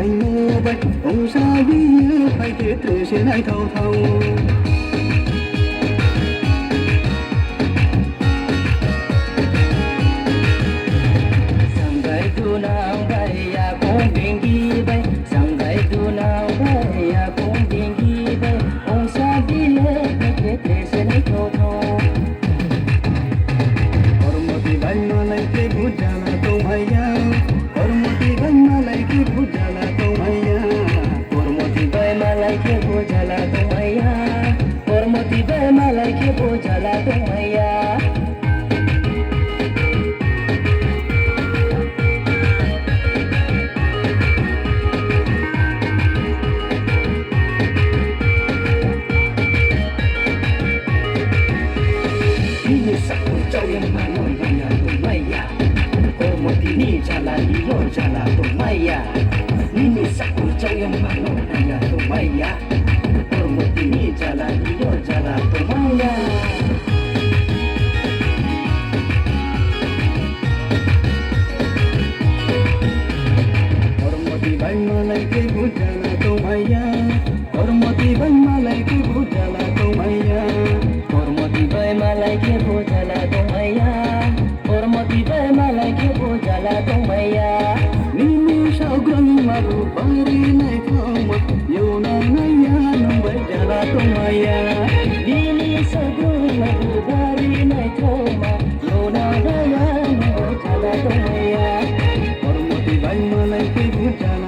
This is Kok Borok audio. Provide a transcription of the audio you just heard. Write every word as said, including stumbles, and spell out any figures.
Ang no bai ongsa biya phaikhe tese naithok thok. Sangai dunang bai ya kong bengi bai, sangai dunang bai ya kong bengi bai, ongsa biya phaikhe tese naithok thok. Kormoti bai malai khe bujala tongmaya. Kormoti bai malai khe bujala tongmaya. Kormoti bai malai khe bujala tongmaya. Kormoti bai malai khe bujala tongmaya. Nini sakur chau yang mano nanya tongmaya. Kormoti ni jala ni lo jala tongmaya. Nini sakur chau yang mano nanya tongmaya. Kormoti ni jala ni lo jala tongmaya. Kormoti bai malai khe bujala tongmaya. Kormoti bai malai khe bujala tongmaya. Kormoti bai malai khe bujala tongmaya. Kormoti bai malai khe bujala tongmaya. Nini sagrang mabu bari naithokma. Yona naya nung bai jala tongmaya. Nini sagrang mabu bari naithokma. Yona naya nung bai jala tongmaya. Kormoti bai malai khe bujala